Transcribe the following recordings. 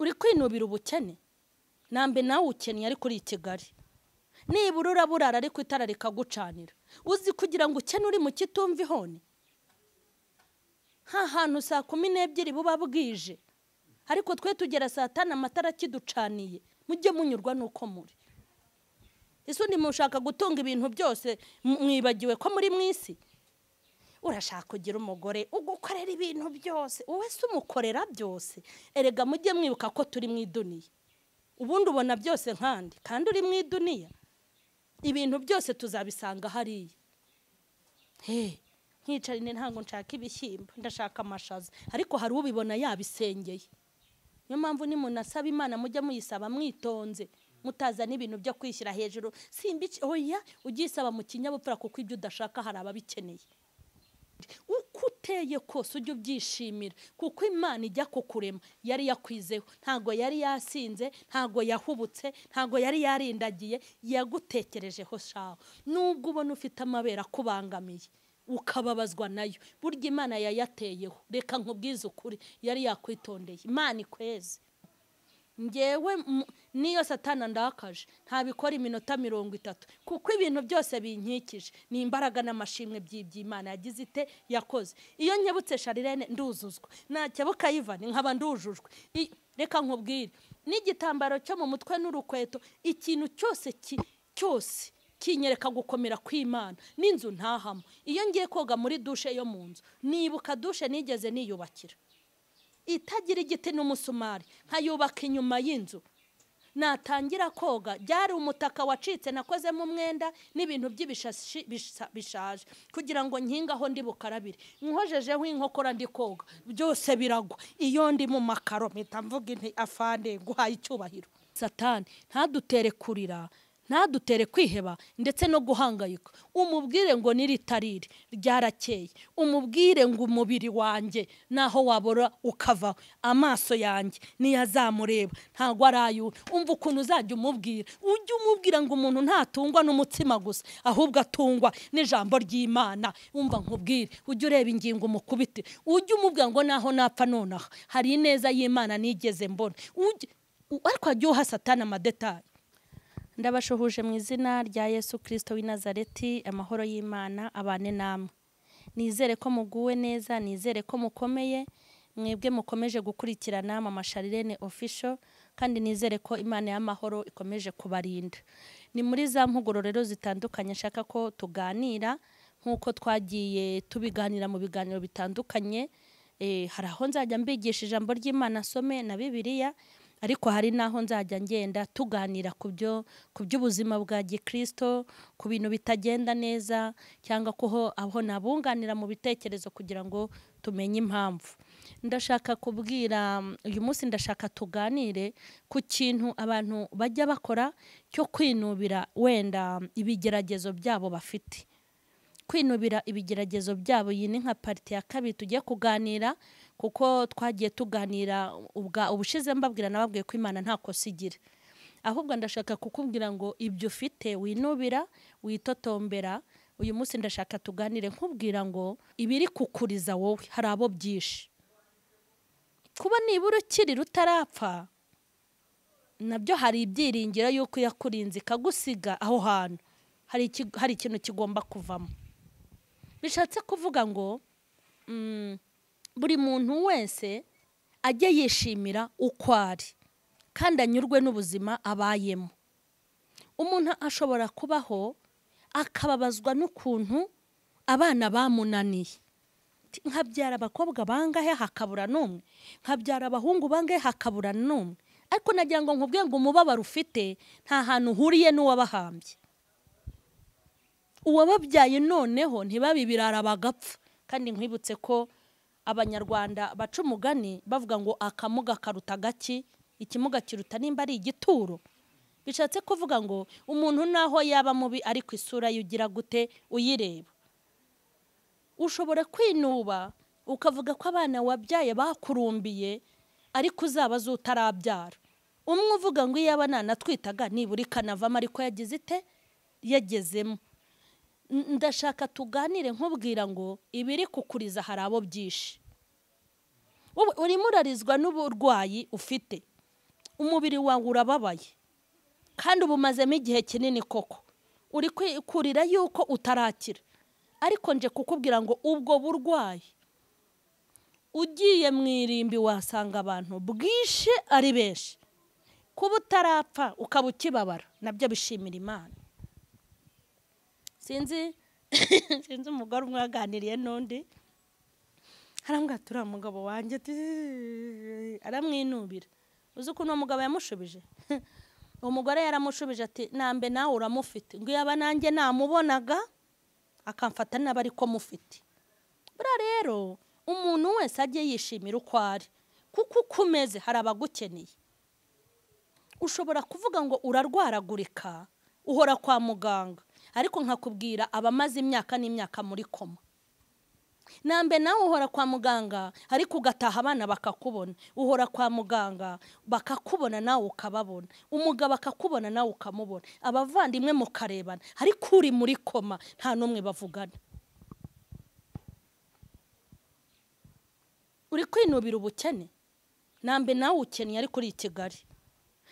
Uri kwinubira ubukene, nambe nawe ukennye ariko uri i Kigali, nibura uraburara ariko itara rikagucanira. Uzi kugira ngo ukene uri mu kitumva ihoni? Ha hantu saa 12 buba bwije, ariko twe tugera saa 5 amatara akiducaniye. Mujye munyurwa nuko muri. Ese undi mushaka gutunga ibintu byose mwibagiwe ko muri mwisi? Urashaka kugira umugore ugukorera ibintu byose, wowe se umukorera byose? Erega mujye mwibuka ko turi mu iduniya. Ubundi ubona byose nkandi kandi uri mu iduniya. Ibintu byose tuzabisanga hariya. Nkicarine ntango nshaka ibishyimbo, ndashaka amashaza, ariko hari ubibona yabisengeye. Niyo mpamvu nimunasaba Imana mujya muyisaba mwitonze, mutazana ibintu byo kwishyira hejuru. Simbici, oya, ugisaba mu kinyabupfura kuko ibyo udashaka hari ababikeneye. Uko uteye kose ujye ubyishimira, kuko Imana ijya kukurema yari yakwizeho. Ntago yari yasinze, ntago yahubutse, ntago yari yarindagiye, yagutekerejeho shaho. Nubwo ubona ufite amabere akubangamiye ukababazwa nayo, burya Imana yayateyeho. Reka nkubwize ukuri, yari yakwitondeye. Imana ikweze. Ngewe niyo Satana ndakaje ntabikora iminota 30, kuko ibintu byose binkikije ni imbaraga n'amashimwe by'Imana yagize ite yakoze. Iyo nkebutse Sharirene nduzuzwa, nakebuka Ivan nkaba ndujujwe. Reka nkubwire, n'igitambaro cyo mu mutwe n'urukweto, ikintu cyose cyose kinyereka gukomera kw'Imana. N'inzu ntahamo, iyo ngiye koga muri dushe yo mu nzu nibuka dushe nigeze niyubakira itagira igiti n'umusumari, nkayubaka inyuma y'inzu. Natangira koga byari umutaka wacitse nakozemo umwenda n'ibintu by'ibishashi bishaje kugira ngo nkingaho ndi bukarabire, nkojejeho inkokora ndi koga byose biragwa. Iyo ndi mu makaro mpita mvuga nti afande nguhaye icyubahiro. Satani ntadutere kurira, ntadutere kwiheba ndetse no guhangayika. Umubwire ngo niritarire ryarakeye, umubwire ngo umubiri wanjye naho wabora ukava, amaso yanjye niyazamureba ntago arayu. Umva ukuntu uzajya umubwira, ujye umubwira ngo umuntu ntatungwa n'umutsima gusa, ahubwo atungwa n'ijambo ry'Imana. Umva nkubwire, ujye ureba ingingo umukubite, ujye umubwira ngo naho napfa nonaha hari ineza y'Imana nigeze mbona. Ariko ajye uha Satani amadetayi. Ndabashuhuje mu izina rya Yesu Kristo w'i Nazareti, amahoro y'Imana abane namwe. Nizere ko muguwe neza, nizere ko mukomeye, mwebwe mukomeje gukurikirana Mama Sharirene Official, kandi nizere ko Imana y'amahoro ikomeje kubarinda. Ni muri za mpuguro rero zitandukanye nshaka ko tuganira, nkuko twagiye tubiganira mu biganiro bitandukanye. Hari aho nzajya mbigisha ijambo ry'Imana some na Bibiliya, ariko hari naho nzajya ngenda tuganira ku by'ubuzima bwa Gikristo, ku bintu bitagenda neza, cyangwa ko aho nabunganira mu bitekerezo kugira ngo tumenye impamvu. Ndashaka kubwira uyu munsi, ndashaka tuganire ku kintu abantu bajya bakora cyo kwinubira wenda ibigeragezo byabo bafite. Kwinubira ibigeragezo byabo, iyi ni nka parti ya kabiri tugiye kuganira, kuko twagiye tuganira ubushize mbabwira nababwiye ko Imana nta kosa igira. Ahubwo ndashaka kukubwira ngo ibyo ufite winubira, witotombera. Uyu munsi ndashaka tuganire nkubwira ngo ibiri kukuriza wowe hari abo byinshi. Kuba nibura ukiri rutarapfa nabyo hari ibyiringiro yuko yakurinze ikagusiga aho hantu, hari ikintu kigomba kuvamo. Bishatse kuvuga ngo buri muntu wese ajye yishimira uko ari kandi anyurwe n'ubuzima abayemo. Umuntu ashobora kubaho akababazwa n'ukuntu abana bamunaniye. Nkabyara abakobwa bangahe hakabura n'umwe, nkabyara abahungu bangahe hakabura n'umwe. Ariko nagira ngo nkubwiye ngo umubabaro ufite nta hantu uhuriye n'uwabahambye. Uwababyaye noneho ntibabibirara bagapfa. Kandi nkwibutse ko Abanyarwanda baca umugani bavuga ngo akamuga karuta gaki, ikimuga kiruta nimba ari igituro. Bishatse kuvuga ngo umuntu naho yaba mubi ariko isura yugira gute uyireba. Ushobora kwinuba ukavuga ko abana wabyaye bakurumbiye, ariko uzabaza utarabyara. Umwe uvuga ngo iyo abana natwitaga nibura ikanavamo, ariko yagize ite yagezemo. Ndashaka tuganire nkubwira ngo ibiri kukuriza hari abo byinshi. Urimo urarizwa n'uburwayi ufite, Umubiri wawe urababaye kandi ubumazemo igihe kinini koko, uri kwikurira yuko utarakira. Ariko nje kukubwira ngo ubwo burwayi ugiye mu irimbi wasanga abantu bwishe ari benshi. Kuba utarapfa ukaba ukibabara nabyo bishimira Imana. Sinzi sinzi umugore umwe waganiriye n'undi, arambwira ati uriya mugabo wanjye aramwinubira. Uzi ukuntu uwo mugabo yamushubije? Uwo mugore yaramushubije ati nambe nawe uramufite, ngo yaba nanjye namubonaga akamfata naba ariko mufite. Buriya rero umuntu wese ajye yishimira uko ari, kuko uko umeze hari abagukeneye. Ushobora kuvuga ngo urarwaragurika uhora kwa muganga, ariko nkakubwira abamaze imyaka n'imyaka muri koma. Nambe nawe uhora kwa muganga ariko ugataha abana bakakubona, uhora kwa muganga bakakubona nawe ukababona, umugabo akakubona nawe ukamubona, abavandimwe mukarebana, ariko uri muri koma nta n'umwe bavugana. Uri kwinubira ubukene, nambe nawe ukennye ariko uri i Kigali,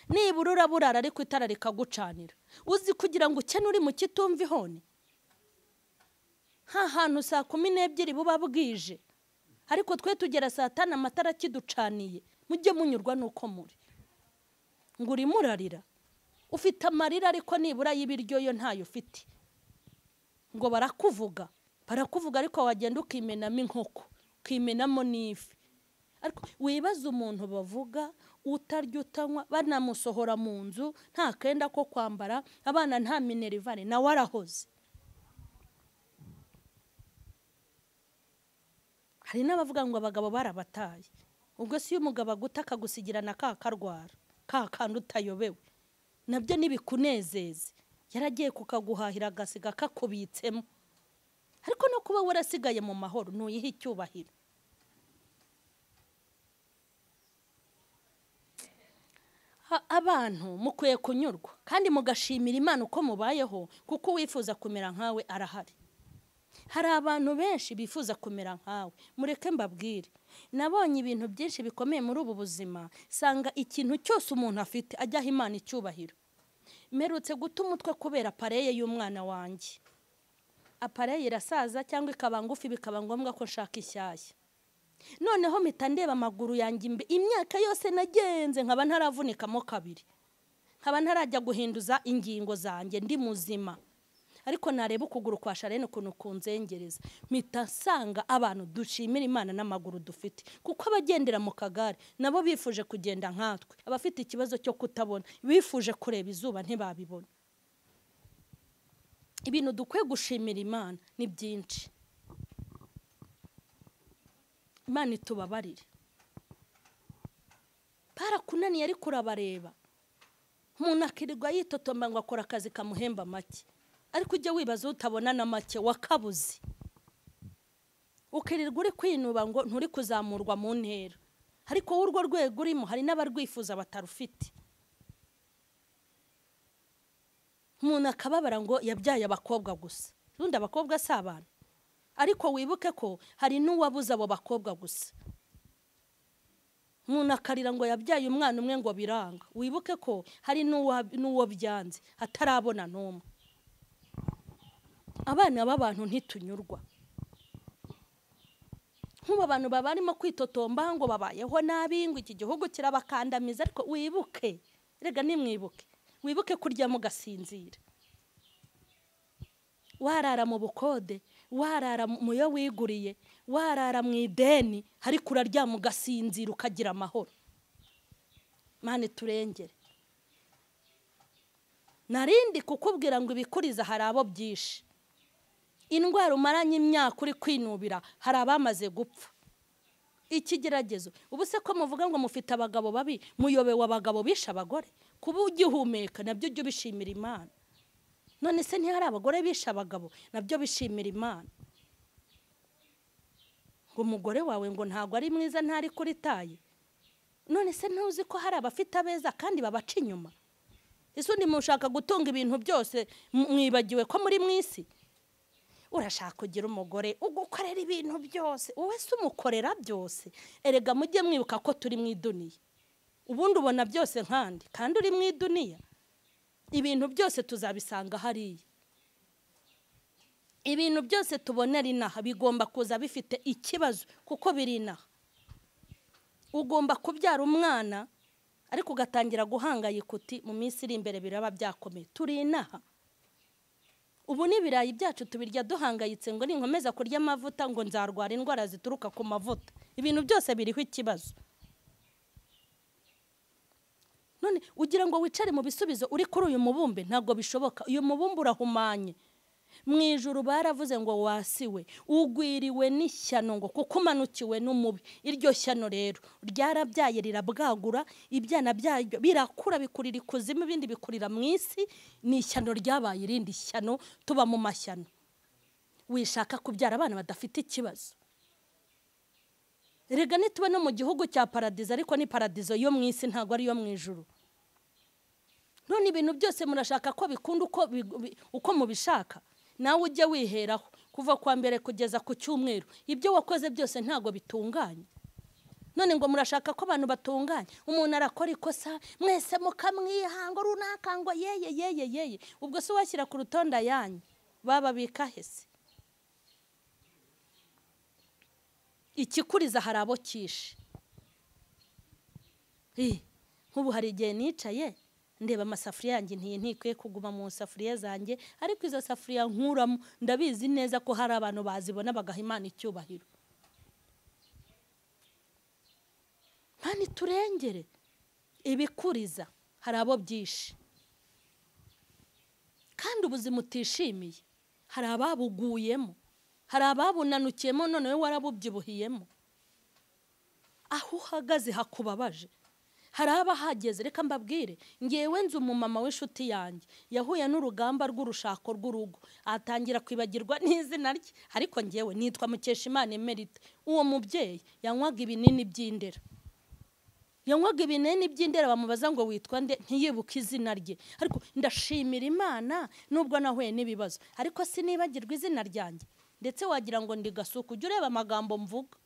nibura uraburara ariko itara rikagucanira. Uzi kugira ngo ukene uri mu kitumva ihoni? Nta hantu saa 12 buba bwije, ariko twe tugera saa 5 amatara akiducaniye. Mujye munyurwa nuko muri ngo urimo urarira, ufite amarira ariko nibura y'ibiryo yo ntayo ufite. Ngo barakuvuga, barakuvuga ariko wagenda ukimenamo inkoko, ukimenamo n'ifi. Ariko wibaza umuntu bavuga utarya utanywa, banamusohora mu nzu nta kenda ko kwambara, abana nta minerivare, nawe arahoze. Hari n'abavuga ngo abagabo barabataye. Ubwo si iyo umugabo aguta akagusigira na ka karwara ka kandi utayobewe, nabyo nibikunezeze, yaragiye kukaguhahira agasiga kakubitsemo. Ariko no kuba warasigaye mu mahoro ntuyihe icyubahiro. Abantu mukwiye kunyurwa kandi mugashimira Imana uko mubayeho, kuko uwifuza kumera nkawe arahari. Hari abantu benshi bifuza kumera nkawe. Mureke mbabwire, nabonye ibintu byinshi bikomeye muri ubu buzima, sanga ikintu cyose umuntu afite ajyaho Imana icyubahiro. Mperutse guta umutwe kubera apareye y'umwana wanjye. Apareye irasaza cyangwa ikaba ngufi, bikaba ngombwa ko nshaka ishyashya. Noneho mpita ndeba amaguru yanjye imyaka yose nagenze nkaba ntaravunikamo kabiri, nkaba ntarajya guhinduza ingingo zanjye ndi muzima. Ariko nareba ukuguru kwa Sharene ukuntu kunzengereza, mpita nsanga abantu dushimira Imana n'amaguru dufite, kuko abagendera mu kagare nabo bifuje kugenda nkatwe, abafite ikibazo cyo kutabona bifuje kureba izuba ntibabibona. Ibintu dukwiye gushimira Imana ni byinshi. Imana itubabarire. Barakunaniye ariko urabareba. Umuntu akirirwa yitotomba ngo akora akazi kamuhemba make, ariko ujye wibaza utabona na make wakabuze. Ukirirwa uri kwinuba ngo nturi kuzamurwa mu ntera, ariko urwo rwego urimo hari n'abarwifuza batarufite. Umuntu akababara ngo yabyaye abakobwa gusa, ubundi abakobwa si abantu. Ariko wibuke ko hari n'uwabuze abo bakobwa gusa. Umuntu akarira ngo yabyaye umwana umwe ngo biranga, wibuke ko hari n'uwo byanze atarabona n'umwe. Abana b'abantu ntitunyurwa. Nk'ubu abantu babarimo kwitotomba ngo babayeho nabi, ngo iki gihugu kirabakandamiza, ariko wibuke, rega nimwibuke, wibuke kurya mugasinzira. Warara mu bukode, warara mu yo wiguriye, warara mu ideni, ariko uraryama ugasinzira ukagira amahoro. Mane turengere. Narindi kukubwira ngo ibikuriza hari abo byishe. Indwara umaranye imyaka uri kwinubira hari abamaze gupfa. Ikigeragezo, ubu se ko muvuga ngo mufite abagabo babi, muyobewe abagabo bishe abagore? Kuba ugihumeka nabyo ujye ubishimira Imana. None se ntihari abagore bishe abagabo, nabyo bishimira Imana. Ngo umugore wawe ngo ntago ari mwiza ntari kuri taye. None se ntuzi ko hari abafite abeza kandi babaca inyuma? Ese undi mushaka gutunga ibintu byose mwibagiwe ko muri mwisi? Urashaka kugira umugore ugukorera ibintu byose, wowe se umukorera byose? Erega mujye mwibuka ko turi mu iduniya. Ubundi ubona byose nkandi kandi uri mu iduniya. Ibintu byose tuzabisanga hariya. Ibintu byose tubonera inaha bigomba kuza bifite ikibazo kuko biri inaha. Ugomba kubyara umwana ariko ugatangira guhangayika uti mu minsi iri imbere biraba byakomeye. Turi inaha. Ubu n'ibirayi byacu tubirya duhangayitse ngo ninkomeza kurya amavuta ngo nzarwara indwara zituruka ku mavuta. Ibintu byose biriho ikibazo. None ugira ngo wicare mu bisubizo uri kuri uyu mubumbe, ntabwo bishoboka. Uyu mubumbe urahumanye. Mu ijuru baravuze ngo wasiwe, ugwiriwe n'ishyano ngo kuko umanukiwe n'umubi. Iryo shyano rero ryarabyaye rirabwagura, ibyana byaryo birakura bikurira ikuzimu, ibindi bikurira mu isi. Ni ishyano ryabaye irindi shyano, tuba mu mashyano. Wishaka kubyara abana badafite ikibazo. Erega nituba no mu gihugu cya paradizo, ariko ni paradizo yo mu isi, ntabwo ari yo mu ijuru. None ibintu byose murashaka ko bikunda uko mubishaka. Nawe ujye wiheraho kuva kwa mbere kugeza ku cyumweru, ibyo wakoze byose ntago bitunganye. None ngo murashaka ko abantu batunganye. Umuntu arakora ikosa mwese mukamwihango runaka ngo yeye yeye yeye. Ubwo se washyira ku rutonda yanyu baba bikahese. Ikikuriza hari abo kishe. Nk'ubu hari igihe nicaye ndeba amasafuriya yanjye ntikwiye kuguma mu safuriya zanjye, ariko izo safuriya nkuramo ndabizi neza ko hari abantu bazibona bagaha Imana icyubahiro. Mani turengere ibikuriza hari abo byishe. Kandi ubuzima utishimiye hari ababuguyemo, hari ababunanukiyemo, none we warabubyibuhiyemo. Aho uhagaze hakubabaje. Hari abahageze. Reka mbabwire, ngewe nzi umumama w'inshuti yanjye yahuye n'urugamba rw'urushako rw'urugo, atangira kwibagirwa n'izina rye. Ariko ngewe nitwa Mukeshimana Emerita. Uwo mubyeyi yanywaga ibinini by'indera, yanywaga ibinini by'indera, bamubaza ngo witwa nde ntiyibuke izina rye. Ariko ndashimira Imana nubwo nahuye n'ibibazo, ariko sinibagirwa izina ryanjye. Ndetse wagira ngo ndi gasuku, ujye ureba amagambo mvuga.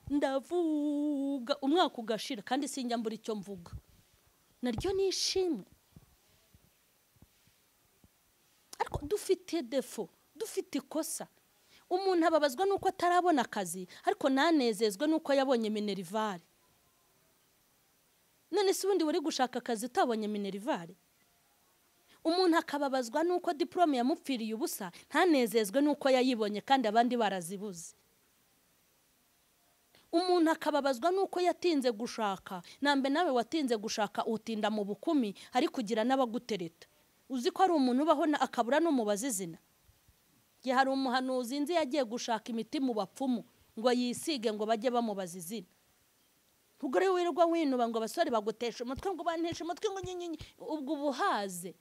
Ndavuga umwaka ugashira kandi sinjya mbura icyo mvuga, naryo nishimwe. Ariko dufite defo, dufite ikosa. Umuntu ababazwa nuko atarabona akazi, ariko nanezezwe nuko yabonye minerivare. None se ubundi wari gushaka akazi utabonye minerivare? Umuntu akababazwa nuko diplome yamupfiriye ubusa, ntanezezwe nuko yayibonye kandi abandi barazibuze. Umuntu akababazwa nuko yatinze gushaka, nambe nawe watinze gushaka utinda mu bukumi, ari kugira n'abagutereta. Uzi ko ari umuntu ubaho akabura n'umubaza izina. Gihe hari umuhanuzi nzi yagiye gushaka imiti mu bapfumu ngo yisige ngo bajye bamubaza izina. Ubwo rero wirirwa winuba ngo abasore bagutesha umutwe, ngo banteshe umutwe, ngo nyinyi, ubwo ubuhaze.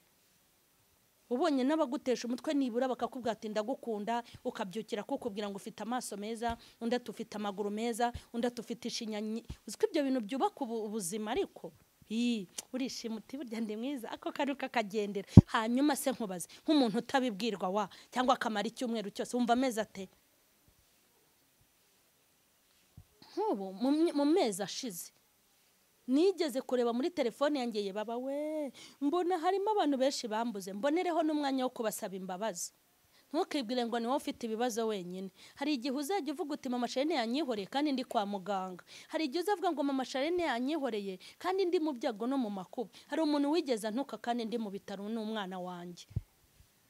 Ubonye n'abagutesha umutwe nibura bakakubwira ati ndagukunda, ukabyukira kukubwira ngo ufite amaso meza, undi ati ufite amaguru meza, undi ati ufite ishinya. Uzi ko ibyo bintu byubaka ubuzima. Ariko urishima uti burya ndi mwiza, ako kantu kakagendera. Hanyuma se nkubaze, nk'umuntu utabibwirwa wa cyangwa akamara icyumweru cyose wumva ameze ate? Nk'ubu mu mezi ashize nigeze kureba muri telefone yanjye ye baba we, mbona harimo abantu benshi bambuze. Mbonereho n'umwanya wo kubasaba imbabazi. Ntukibwire ngo ni wowe ufite ibibazo wenyine. Hari igihe uzajya uvuga uti mama Sharene yanyihoreye kandi ndi kwa muganga. Hari igihe uzavuga ngo mama Sharene yanyihoreye kandi ndi mu byago no mu makuba. Hari umuntu wigeze antuka kandi ndi mu bitaro n'umwana wanjye.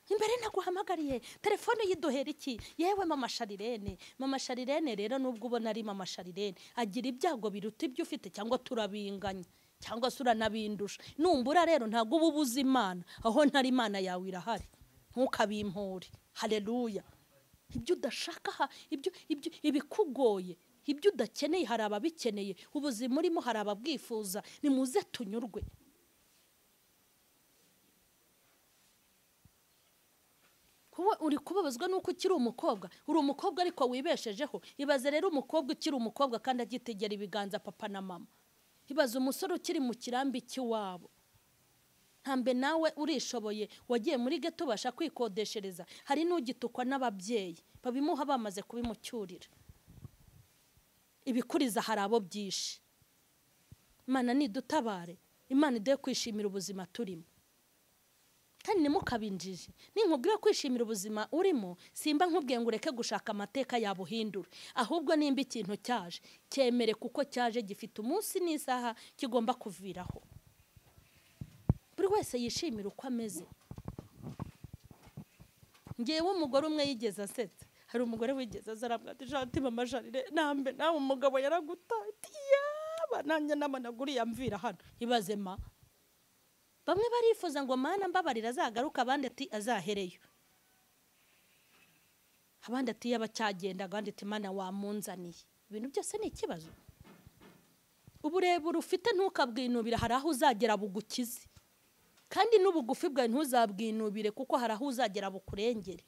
Imbere naguhamagariye telefone yiduhera iki? Yewe mama Sharirene. Mama Sharirene rero nubwo ubona ari mama Sharirene agira ibyago biruta ibyo ufite, cyangwa turabinganya, cyangwa se uranabindusha. Numbura rero ntago uba ubuze Imana, aho ntari Imana yawe irahari. Ntukabimpore. Haleluya. Ibyo udashaka, ibyo ibikugoye, ibyo udakeneye hari ababikeneye, ubuzima urimo hari ababwifuza. Nimuze tunyurwe. Kuba uri kubabazwa nuko ukiri umukobwa, uri umukobwa ariko wibeshejeho. Ibaze rero umukobwa ukiri umukobwa kandi agitegera ibiganza papa na mama. Ibaze umusore ukiri mu kirambi cy'iwabo. Ntambe nawe urishoboye, wagiye muri geto ubasha kwikodeshereza. Hari n'ugitukwa n'ababyeyi babimuha bamaze kubimucyurira. Ibikuriza hari abo byishe. Imana nidutabare, Imana iduhe kwishimira ubuzima turimo. Kandi ntimukabinjije, ninkubwira kwishimira ubuzima urimo, simba nkubwiye ngo ureke gushaka amateka yabuhindura, ahubwo nimba ikintu cyaje cyemere kuko cyaje gifite umunsi n'isaha kigomba kuviraho. Buri wese yishimira uko ameze. Ngewe umugore umwe yigeze asetsa, hari umugore wigeze azarambwira ati Janti mama Jarire nambe nawe umugabo yaragutaye, yaba nanjye namanaguriye amvira hano. Ibaze ma, bamwe barifuza ngo Mana mbabarira azagaruka, abandi ati azahereyo, abandi ati yaba cyagenda, abandi ati Mana wamunzaniye. Ibintu byose ni ikibazo. Uburebure ufite ntukabwinubira, hari aho uzagera bugukize, kandi n'ubugufi bwawe ntuzabwinubire kuko hari aho uzagera bukurengere.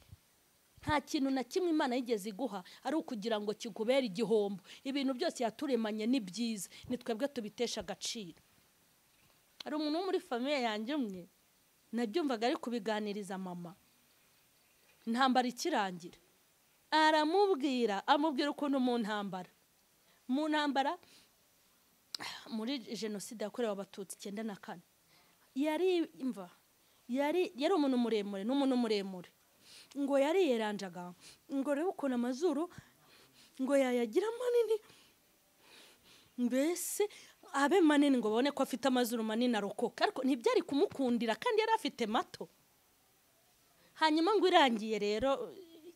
Nta kintu na kimwe Imana yigeze iguha ari ukugira ngo kikubere igihombo. Ibintu byose yaturemanye ni byiza, ni twebwe tubitesha agaciro. Hari umuntu wo muri famiye yanjye umwe nabyumvaga ari kubiganiriza mama, intambara ikirangira aramubwira, amubwira ukuntu mu ntambara muri jenoside yakorewe Abatutsi 94 yari imva yari umuntu muremure n'umuntu muremure, ngo yari yeranjaga ngo rebe ukuntu amazuru ngo yayagira manini, mbese abe manini ngo babone ko afite amazuru manini arokoka, ariko ntibyari kumukundira kandi yari afite mato. Hanyuma ngo irangiye rero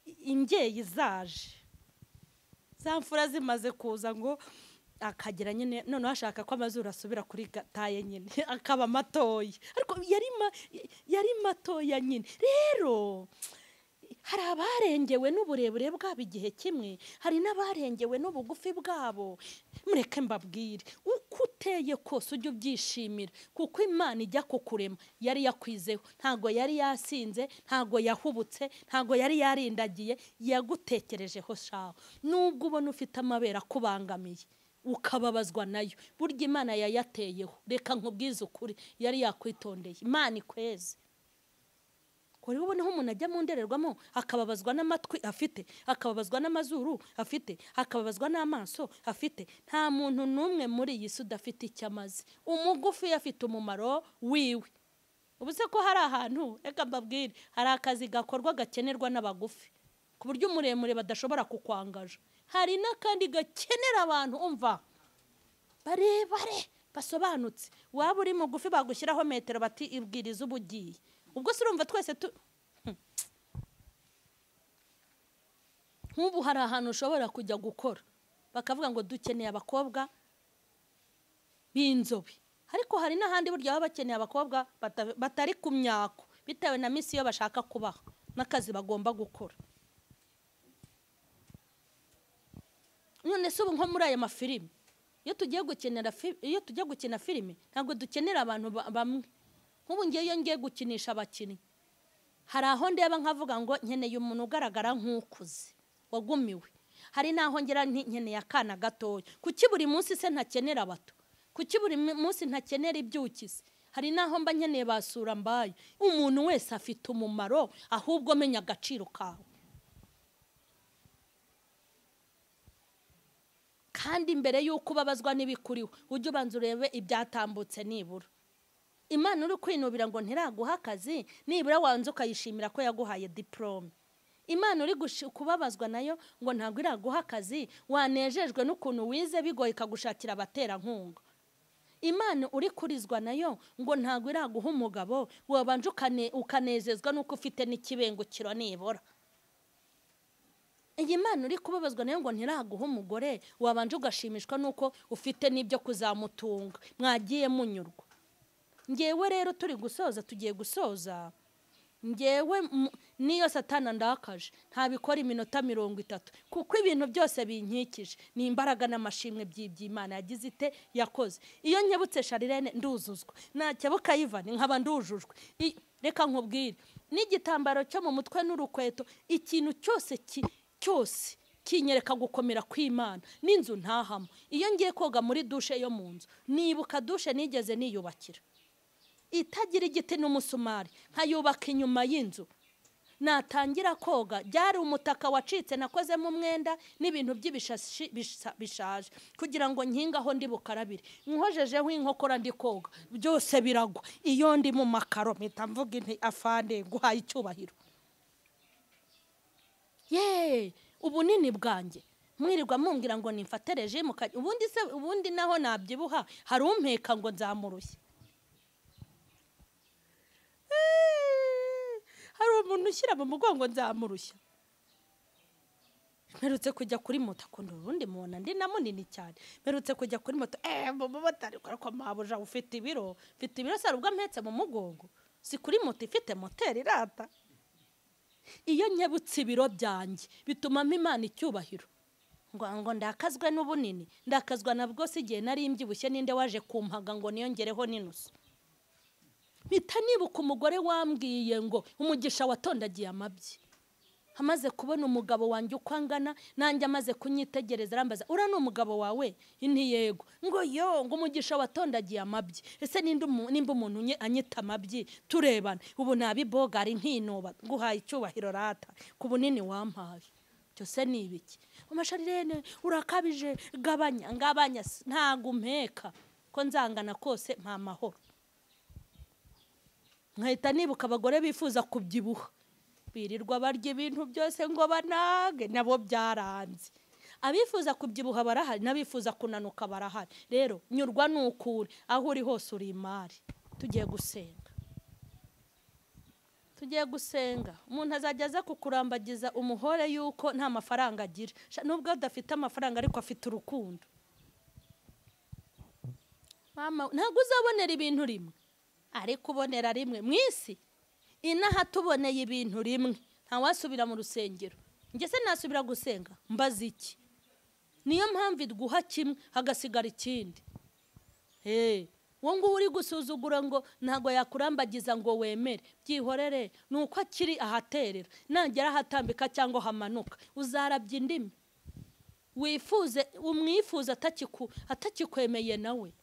imbyeyi zaje za mfura zimaze kuza ngo akagira nyine noneho ashaka ko amazuru asubira kuri taye nyine akaba matoya, ariko yari matoya nyine. Rero hari abarengewe n'uburebure bwabo igihe kimwe, hari n'abarengewe n'ubugufi bwabo. Mureke mbabwire, uko uteye kose ujye ubyishimira, kuko Imana ijya kukurema yari yakwizeho, ntago yari yasinze, ntago yahubutse, ntago yari yarindagiye, yagutekerejeho shaho. Nubwo ubona ufite amabere akubangamiye ukababazwa nayo, burya Imana yayateyeho. Reka nkubwize ukuri, yari yakwitondeye. Imana ikweze. Kuri ubu niho umuntu ajya mu ndorerwamo akababazwa n'amatwi afite, akababazwa n'amazuru afite, akababazwa n'amaso afite. Nta muntu n'umwe muri iyi si udafite icyo amaze. Umugufi afite umumaro wiwe. Ubu se ko hari ahantu, reka mbabwire, hari akazi gakorwa gakenerwa n'abagufi ku buryo umuremure badashobora kukwangaja. Hari n'akandi gakenera abantu umva barebare basobanutse, waba uri mugufi bagushyiraho metero bati ibwiriza ubugiye. Ubwo se urumva twese nk'ubu hari ahantu ushobora kujya gukora bakavuga ngo dukeneye abakobwa b'inzobe, ariko hari n'ahandi burya baba bakeneye abakobwa batari ku myako bitewe na misiyo bashaka kubaha n'akazi bagomba gukora. None se ubu nko muri aya mafilime, iyo tugiye gukina filime ntabwo dukenera abantu bamwe. Nk'ubu ngiye iyo ngiye gukinisha abakinnyi, hari aho ndeba nkavuga ngo nkeneye umuntu ugaragara nk'ukuze wagumiwe, hari n'aho ngera nkeneye akana gatoya. Kuki buri munsi se ntakenera abato? Kuki buri munsi ntakenera ibyukizi? Hari n'aho mba nkeneye basura mbaye. Umuntu wese afite umumaro, ahubwo menya agaciro kawe. Kandi mbere y'uko ubabazwa n'ibikuriho, ujye ubanza urebe ibyatambutse nibura. Imana uri kwinubira ngo ntiraguha akazi, nibura wanze ukayishimira ko yaguhaye diplome. Imana uri kubabazwa nayo ngo ntabwo iraguha akazi, wanejejwe n'ukuntu wize bigoye ikagushakira abaterankunga. Imana uri kurizwa nayo ngo ntabwo iraguha umugabo, wabanje ukanezezwa n'uko ufite n'ikibengukiro nibura. Iyi Imana uri kubabazwa nayo ngo ntiraguha umugore, wabanje ugashimishwa n'uko ufite n'ibyo kuzamutunga, mwagiye munyurwa. Ngewe rero turi gusoza, tugiye gusoza. Ngewe niyo Satana ndakaje ntabikora iminota 30, kuko ibintu byose binkikije ni imbaraga n'amashimwe by'Imana yagize ite yakoze. Iyo nkebutse Sharirene nduzuzwa, nakebuka Ivan nkaba ndujujwe. Reka nkubwire, n'igitambaro cyo mu mutwe n'urukweto, ikintu cyose cyose kinyereka gukomera kw'Imana. N'inzu ntahamo, iyo ngiye koga muri dushe yo mu nzu nibuka dushe nigeze niyubakira itagira igiti n'umusumari, nkayubaka inyuma y'inzu. Natangira koga byari umutaka wacitse nakozemo umwenda n'ibintu by'ibishashi bishaje kugira ngo nkingaho ndi bukarabire, nkojejeho inkokora ndi koga byose biragwa. Iyo ndi mu makaro mpita mvuga inti afande nguhaye icyubahiro. Ye ubunini bwanjye mwirirwa mumbwira ngo nimfate regime, ubundi se ubundi naho nabyibuha hari umpeka ngo nzamurushye. Hari umuntu ushyira mu mugongo nzamurushya. Mperutse kujya kuri moto, akunda urundi mubona ndi na munini cyane. Mperutse kujya kuri moto, mumotari ko mabuja ufite ibiro, mfite ibiro sari ubwo mpetse mu mugongo. Si kuri moto ifite moteri irata. Iyo nyebutse ibiro byanjye bituma Imana icyubahiro. Ngo ndakazwe n'ubunini, ndakazwa nabwo si igihe nari mbyibushye ninde waje kumpaga ngo niyongereho n'inusu. Mpita nibuka umugore wambwiye ngo umugisha watondagiye amabyi. Amaze kubona umugabo wanjye uko angana, nanjye amaze kunyitegereza arambaza ura ni umugabo wawe? Inti yego. Ngo yo ngo umugisha watondagiye amabyi. Ese nimba umuntu anyita amabyi turebana ubu nabibogari nkinoba nguhaye icyubahiro rata ku bunini wampaye. Cyose ni ibiki? Amasharirene urakabije, gabanya ngabanya ntago umpeka ko nzangana kose mpa amahoro. Nkahita nibuka abagore bifuza kubyibuha birirwa barya ibintu byose ngo banage, nabo byaranze. Abifuza kubyibuha barahari, n'abifuza kunanuka barahari. Rero nyurwa n'ukuri aho uri hose uri imari. Tugiye gusenga, tugiye gusenga. Umuntu azajya aza kukurambagiza umuhore yuko nta mafaranga agira, nubwo adafite amafaranga ariko afite urukundo. Mama ntabwo uzabonera ibintu rimwe, ariko ubonera rimwe mu isi. Inaha tuboneye ibintu rimwe ntawasubira mu rusengero. Njye se nasubira gusenga mbaza iki? Niyo mpamvu iguha kimwe hagasigara ikindi. Wo ngo uri gusuzugura ngo ntago yakurambagiza ngo wemere, byihorere nuko akiri ahaterera, nagera ahatambika cyangwa hamanuka uzarabya indimi. Wifuze umwifuza atakikwemeye nawe.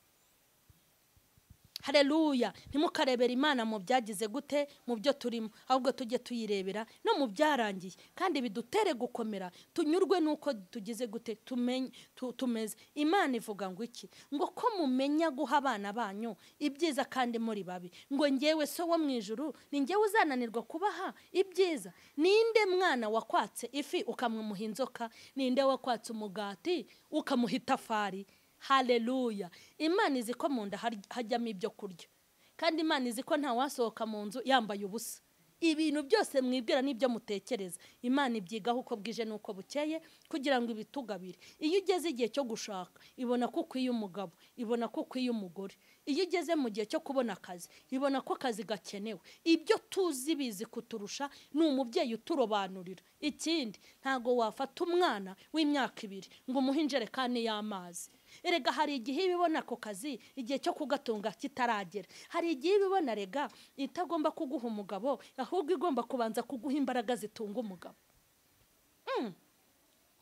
Haleluya. Ntimukarebera Imana mu byagize gute mu byo turimo, ahubwo tujye tuyirebera no mu byarangiye, kandi bidutere gukomera, tunyurwe nuko tugize gute tumenye tumeze. Imana ivuga ngo iki? Ngo ko mumenya guha abana banyu ibyiza kandi muri babi, ngo ngewe so wo mu ijuru ni ngewe uzananirwa kubaha ibyiza. Ninde mwana wakwatse ifi ukamumuha inzoka? Ninde wakwatse umugati ukamuha itafari? Haleluya. Imana izi ko mu nda hajyamo ibyo kurya, kandi Imana izi ko nta wasohoka mu nzu yambaye ubusa. Ibintu byose mwibwira n'ibyo mutekereza Imana ibyigaho uko bwije n'uko bukeye kugira ngo ibitugabire. Iyo ugeze igihe cyo gushaka ibona ko ukwiye umugabo, ibona ko ukwiye umugore. Iyo ugeze mu gihe cyo kubona akazi ibona ko akazi gakenewe. Ibyo tuzi bizi kuturusha ni umubyeyi uturobanurira. Ikindi ntago wafata umwana w'imyaka 2 ngo umuhe injerekani y'amazi. Erega hari igihe ibibona ako kazi igihe cyo kugatunga kitaragera. Hari igihe ibibona rega itagomba kuguha umugabo, ahubwo igomba kubanza kuguha imbaraga zitunga umugabo.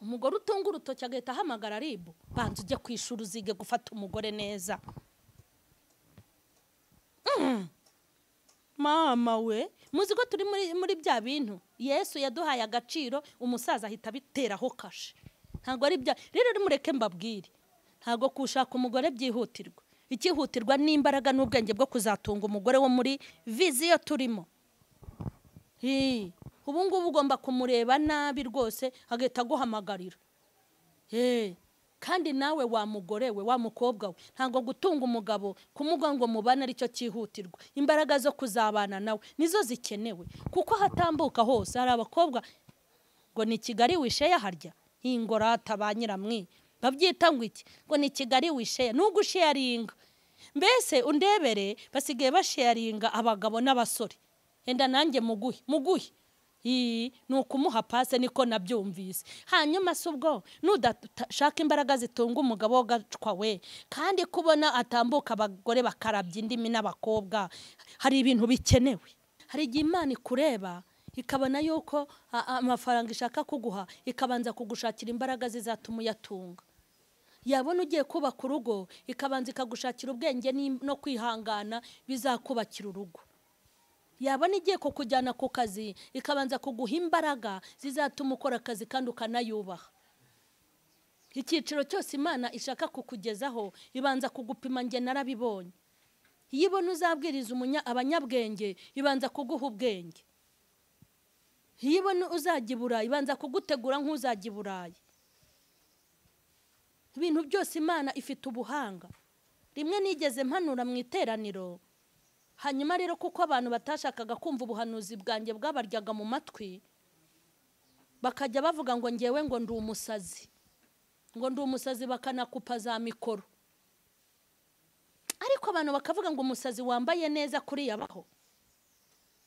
Umugore utunga urutoki agahita ahamagara ribu, banza ujye kwishura uzige gufata umugore neza. Mama we, muzi ko turi muri bya bintu Yesu yaduhaye agaciro, umusaza ahita abiteraho kashe. Ntago ari bya rero mureke mbabwire, ntago kushaka umugore byihutirwa. Ikihutirwa n'imbaraga n'ubwenge bwo kuzatunga umugore wo muri viziyo turimo. Ubu ngubu ugomba kumureba nabi rwose agahita aguhamagarira. Kandi nawe wa mugore we wa mukobwa we, ntago gutunga umugabo kumuga ngo mubane aricyo cyihutirwa. Imbaraga zo kuzabana nawe nizo zikenewe, kuko hatambuka hose hari abakobwa ngo ni Kigali wisheya harya ingorata ba nyiramwi babyita ngo iki, ngo ni Kigali wisheya nugusharinga. Mbese undebere basigaye basharinga abagabo n'abasore. Enda nanjye muguhe muguhe nukumuha pase niko nabyumvise. Hanyuma se ubwo nudashaka imbaraga zitunga umugabo gacwa we, kandi kubona atambuka abagore bakarabya indimi n'abakobwa, hari ibintu bikenewe. Hari igihe Imana ikureba ikabona yuko amafaranga ishaka kuguha, ikabanza kugushakira imbaraga zizatuma uyatunga. Yabona ugiye kubaka urugo ikabanza ikagushakira ubwenge no kwihangana bizakubakira urugo. Yabona igiye kukujyana ku kazi ikabanza kuguha imbaraga zizatuma ukora akazi kandi ukanayubaha. Icyiciro cyose Imana ishaka kukugezaho ibanza kugupima. Njye narabibonye. Iyo ibona uzabwiriza abanyabwenge ibanza kuguha ubwenge. Iyo ibona uzajya i Burayi ibanza kugutegura nk'uzajya i Burayi. Ibintu byose Imana ifite ubuhanga. Rimwe nigeze mpanura mu iteraniro, hanyuma rero kuko abantu batashakaga kumva ubuhanuzi bwanjye bwabaryaga mu matwi, bakajya bavuga ngo ngewe ngo ndi umusazi, ngo ndi umusazi, bakanakupa za mikoro. Ariko abantu bakavuga ngo umusazi wambaye neza kuriya baho.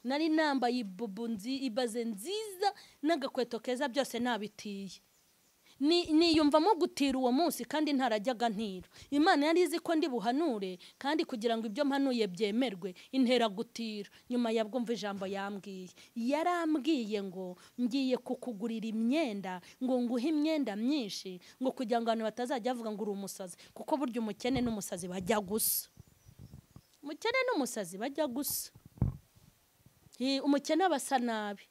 Nari nambaye ibubu ibaze nziza n'agakweto keza, byose nabitiye. Niyumvamo gutira uwo munsi kandi ntarajyaga ntira. Imana yari izi ko ndi buhanure, kandi kugira ngo ibyo mpanuye byemerwe intera gutira. Nyuma yabwo mva ijambo yambwiye. Yarambwiye ngo ngiye kukugurira imyenda, ngo nguhe imyenda myinshi, ngo kugira ngo abantu batazajya bavuga ngo uri umusazi, kuko burya umukene n'umusazi bajya gusa. Umukene n'umusazi bajya gusa. Umukene aba asa nabi.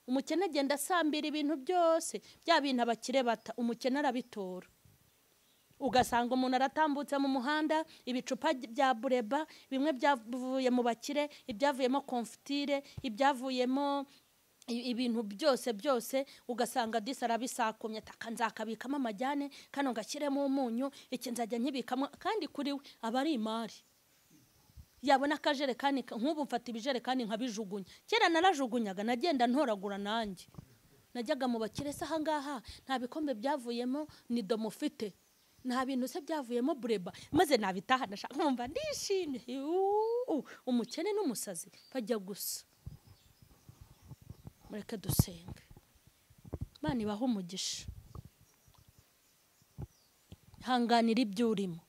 Umukene agenda asambira ibintu byose, bya bintu abakire bata, umukene arabitora. Ugasanga umuntu aratambutse mu muhanda, ibicupa bya bureba, bimwe byavuye mu bakire, ibyavuyemo konfitire, ibyavuyemo ibintu byose byose, ugasanga disi arabisakumye, taka nzakabikamo amajyane, kano gashyiremo umunyu, iki nzajya nkibikamo, kandi kuri we aba ari imari. Yabona akajerekani, nk'ubu mfata ibijerekani nkabijugunya. Kera narajugunyaga, nagenda ntoragura nanjye. Najyaga mu bakire, se ahangaha nta bikombe byavuyemo nido mufite, nta bintu se byavuyemo bureba, maze nabitaha nashaka nkumva ndishimye. Umukene n'umusazi bajya gusa. Mureke dusenge. Imana ibahe umugisha. Hanganira ibyo urimo.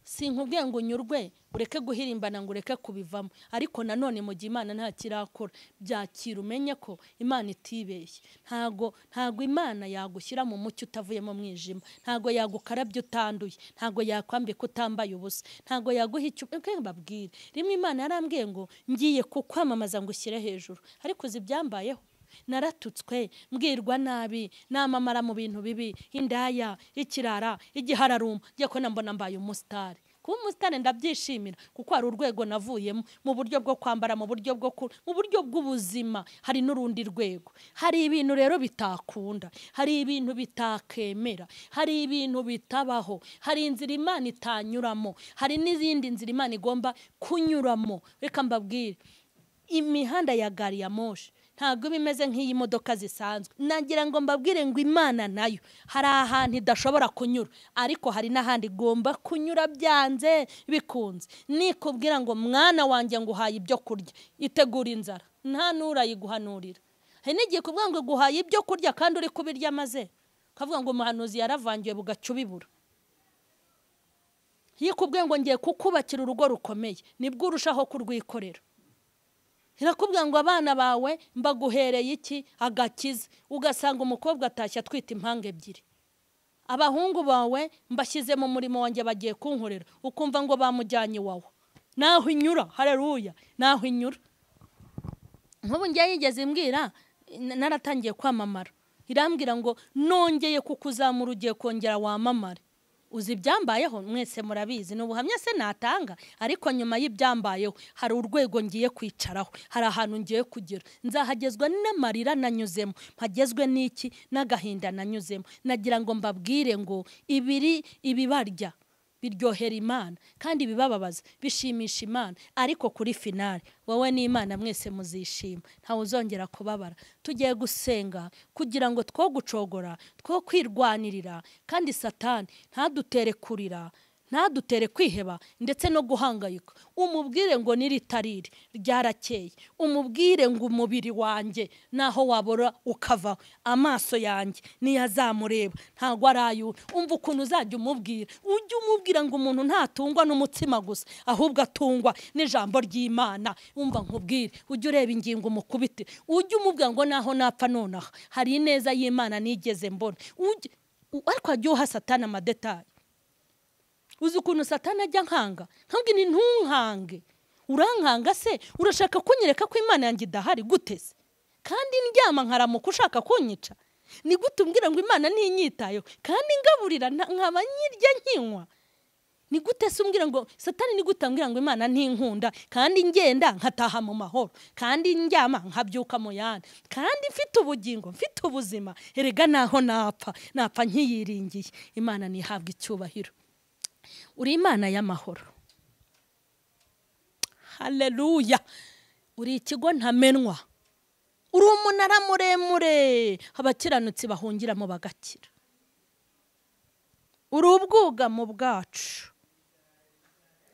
Sinkubwiye ngo unyurwe ureke guhirimbana ngo ureke kubivamo, ariko nanone mu gihe Imana nta kirakora, byakira umenye ko Imana itibeshye. Ntago Imana yagushyira mu mucyo utavuye mu mwijima, ntago yagukarabya utanduye, ntago yakwambika utambaye ubusa, ntago yaguha icyo mbabwire. Rimwe Imana yarambwiye ngo ngiye kukwamamaza ngo ushyire hejuru, ariko uzi ibyambayeho? Naratutswe, mbwirwa nabi, namamara mu bintu bibi, indaya, ikirara, igihararuma, ngiye ko mbona mbaye umusitari. Kuba umusitari ndabyishimira kuko hari urwego navuyemo mu buryo bwo kwambara, mu buryo bwo mu buryo bw'ubuzima, hari n'urundi rwego. Hari ibintu rero bitakunda, hari ibintu bitakemera, hari ibintu bitabaho, hari inzira Imana itanyuramo, hari n'izindi nzira Imana igomba kunyuramo. Reka mbabwire, imihanda ya gari ya moshi ntabwo bimeze nk'iyi modoka zisanzwe. Nagira ngo mbabwire ngo Imana nayo hari ahantu idashobora kunyura, ariko hari n'ahandi igomba kunyura byanze bikunze. Nikubwira ngo mwana wanjye nguhaye ibyo kurya, itegura inzara, nta n'urayiguhanurira. Hari n'igihe kubwira ngo guhaye ibyo kurya kandi uri kubirya maze ukavuga ngo umuhanuzi yaravangiwe bugaca ubibura. Yikubwiye ngo ngiye kukubakira urugo rukomeye, nibwo urushaho kurwikorera. Irakubwira ngo abana bawe mbaguhereye iki agakiza, ugasanga umukobwa atashye atwite impanga ebyiri. Abahungu bawe mbashyize mu murimo wanjye bagiye kunkorera, ukumva ngo bamujyanye iwawe. Naho inyura, haleluya, naho inyura. Nk'ubu ngiye yigeze imbwira, naratangiye kwamamara, irambwira ngo nongeye kukuzamura ugiye kongera wamamare. Uzi ibyambayeho mwese murabizi, ni ubuhamya se natanga, ariko nyuma y'ibyambayeho hari urwego ngiye kwicaraho, hari ahantu ngiye kugera, nzahagezwa n'amarira nanyuzemo, mpagezwe n'iki n'agahinda nanyuzemo. Nagira ngo mbabwire ngo ibiri ibibarya biryohera Imana, kandi ibibababaza bishimisha Imana, ariko kuri finale wowe n'Imana mwese muzishima, ntawe uzongera kubabara. Tugiye gusenga kugira ngo two gucogora, two kwirwanirira, kandi Satani ntadutere kurira, ntadutere kwiheba ndetse no guhangayika. Umubwire ngo niritarire ryarakeye, umubwire ngo umubiri wanjye naho wabora ukava, amaso yanjye niyazamureba ntago arayo. Umva ukuntu uzajya umubwira, ujye umubwira ngo umuntu ntatungwa n'umutsima gusa, ahubwo atungwa n'ijambo ry'Imana. Umva nkubwire, ujye ureba ingingo umukubite, ujye umubwira ngo naho napfa nonaha hari ineza y'Imana nigeze mbona. Ariko ajye uha Satani amadetayi. Uzi ukuntu Satani ajya nkanga, nkabwira nti ntunkange, Urankanga se? Urashaka kunyereka ko Imana yanjye idahari gute se? Kandi ndyama nkaramuka ushaka kunyica. Ni gute umbwira ngo Imana ntinyitayeho kandi ngaburira nkaba nyirya nkinywa? Ni gute se umbwira ngo Satani, ni gute ambwira ngo Imana ntinkunda kandi ngenda nkataha mu mahoro, kandi ndyama nkabyuka mu yandi, kandi mfite ubugingo, mfite ubuzima? Erega naho napfa, napfa nkiyiringiye. Imana nihabwa icyubahiro. Uri Imana y'amahoro. Haleluya. Uri ikigo ntamenwa. Uri umunara muremure abakiranutsi bahungiramo bagakira. Uri ubwugamo bwacu.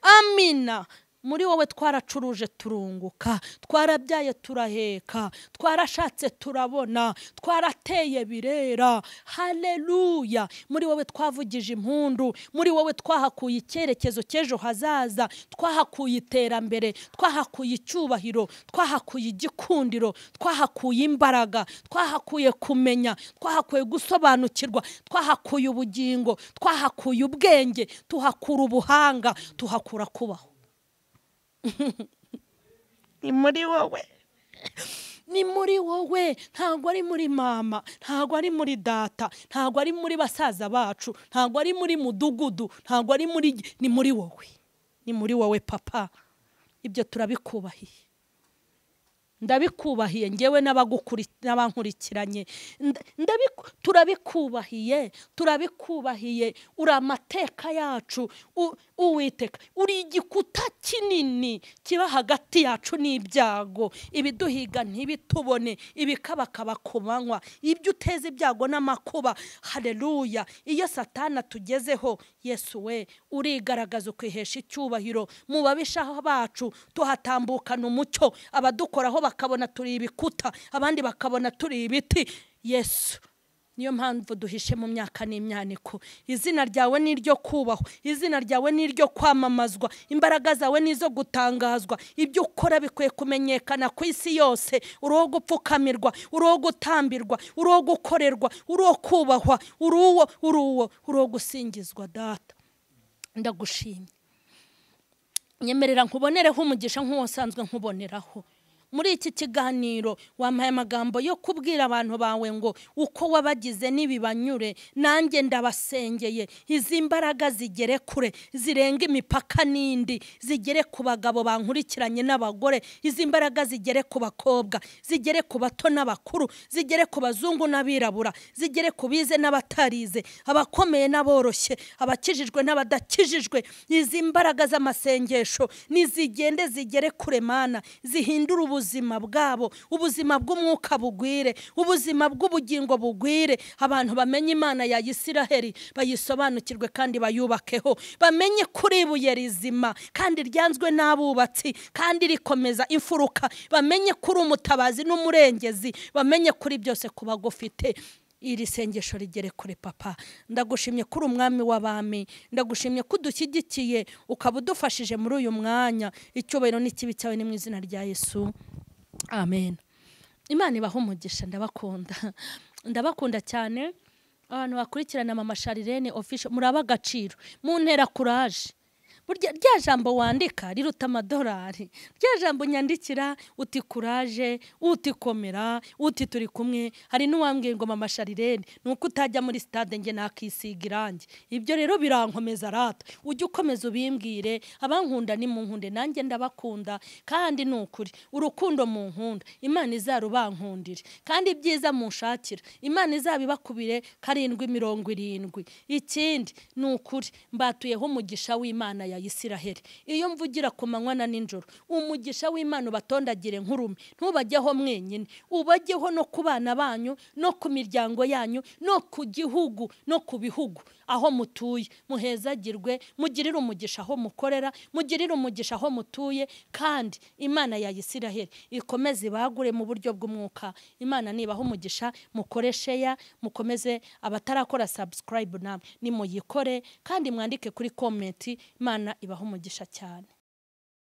Amina. Muri wowe twaracuruje turunguka, twarabyaye turaheka, twarashatse turabona, twarateye birera. Haleluya. Muri wowe twavugije impundu, muri wowe twahakuye icyerekezo cy'ejo hazaza, twahakuye iterambere, twahakuye icyubahiro, twahakuye igikundiro, twahakuye imbaraga, twahakuye kumenya, twahakuye gusobanukirwa, twahakuye ubugingo, twahakuye ubwenge, tuhakura ubuhanga, tuhakura kubaho. Ni muri wowe, ni muri wowe. Ntabwo ari muri mama, ntabwo ari muri data, ntabwo ari muri basaza bacu, ntabwo ari muri mudugudu, ntabwo ari muri, ni muri wowe, ni muri wowe papa. Ibyo turabikubahiye, ndabikubahiye ngewe n'abankurikiranye, turabikubahiye, turabikubahiye. Uri amateka yacu, Uwiteka. Uri igikuta kinini kiba hagati yacu n'ibyago, ibiduhiga ntibitubone, ibikabakaba ku manywa, ibyo uteza ibyago n'amakuba. Haleluya. Iyo Satana tugezeho, Yesu we, urigaragaza ukihesha icyubahiro mu babisha bacu, tuhatambukana umucyo, abadukoraho bakabona turi ibikuta, abandi bakabona turi ibiti. Yesu, niyo mpamvu duhishe mu myaka n'imyaniko. Izina ryawe ni iryo kubahwa, izina ryawe ni iryo kwamamazwa, imbaraga zawe ni izo gutangazwa. Ibyo ukora bikwiye kumenyekana ku isi yose. Uri uwo gupfukamirwa, uri uwo gutambirwa, uri uwo gukorerwa, uri uwo kubahwa, uri uwo gusingizwa. Data, ndagushimye. Nyemerera nkubonereho umugisha nk'uwo nsanzwe nkuboneraho. Muri iki kiganiro wampaye amagambo yo kubwira abantu bawe ngo uko wabagize nibibanyure, nanjye ndabasengeye. Izi mbaraga zigere kure, zirenga imipaka n'indi, zigere ku bagabo bankurikiranye n'abagore, izi mbaraga zigere ku bakobwa, zigere ku bato n'abakuru, zigere ku bazungu n'abirabura, zigere ku bize n'abatarize, abakomeye n'aboroshye, abakijijwe n'abadakijijwe. Izi mbaraga z'amasengesho nizigende zigere kure Mana, zihindura ubuzima bwabo, ubuzima bw'umwuka bugwire, ubuzima bw'ubugingo bugwire. Abantu bamenye Imana ya Isiraheli, bayisobanukirwe kandi bayubakeho, bamenye kuri ibuye rizima kandi ryanzwe n'abubatsi kandi rikomeza imfuruka, bamenye kuri umutabazi n'umurengezi, bamenye kuri byose kuba gufite. Iri sengesho rigere kure papa. Ndagushimye kuri umwami w'abami, ndagushimye ko udushyigikiye ukaba udufashije muri uyu mwanya. Icyubahiro n'ikibi cyawe ni mu izina rya Yesu, amen. Imana ibahe umugisha. Ndabakunda, ndabakunda cyane. Abantu bakurikirana Mama Charlene Official, muraba agaciro, muntera courage. Burya rya jambo wandika riruta amadolari. Rya jambo nyandikira uti courage, uti komera, uti turi kumwe. Hari n'uwambwiye ngo Mama Charlene nuko utajya muri stade nge nakisiga irangi. Ibyo rero birankomeza rata. Ujye ukomeza ubimbwire, abankunda ni munkunde, nanjye ndabakunda. Kandi nukuri urukundo munkunda, Imana izarubankundire, kandi ibyiza munshakira Imana izabibakubire 7 70. Ikindi nukuri mbatuyeho umugisha w'Imana ya Isiraheli. Iyo mvugira ku manywa na nijoro, umugisha w'Imana ubatondagire nkurume, ntubajyeho mwenyine, ubajyeho no ku bana banyu, no ku miryango yanyu, no ku gihugu, no ku bihugu aho mutuye. Muhezagirwe, mugirire umugisha aho mukorera, mugirire umugisha aho mutuye, kandi Imana ya Isiraheli ikomeze ibagure mu buryo bw'umwuka. Imana nibaho umugisha, mukore share, mukomeze. Abatarakora subscribe namwe nimuyikore, kandi mwandike kuri comment. Imana ibaho umugisha cyane.